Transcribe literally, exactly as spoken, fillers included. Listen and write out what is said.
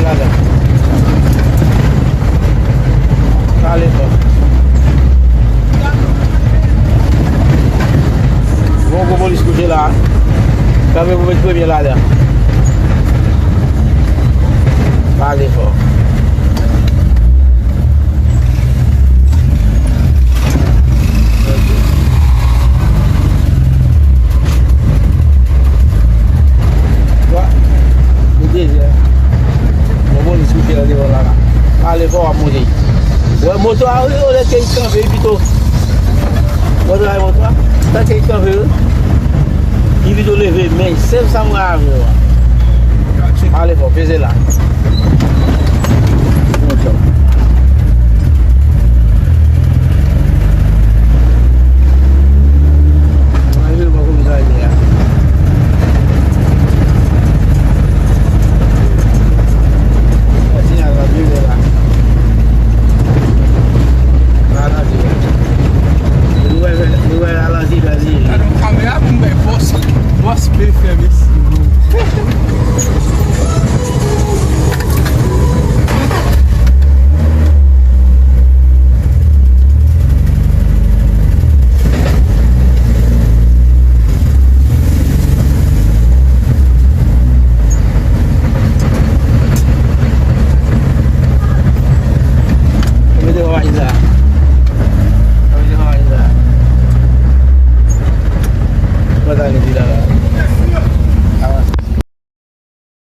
Ladan. Pale fò. Bon, gwo polis kouche la. Kanpe pou met premye ladan. Pale fò. Dwa. Li dezyèm. Bon, bon, li sou fè devan la, la. Pale fò, w ap monte. Wè, moto a, wi, olye ke li kanpe, li pito. Moto a, moto a. Tanke li kanpe, wi. Li pito leve, men, se sa mwen avè w. Pale fò, peze la.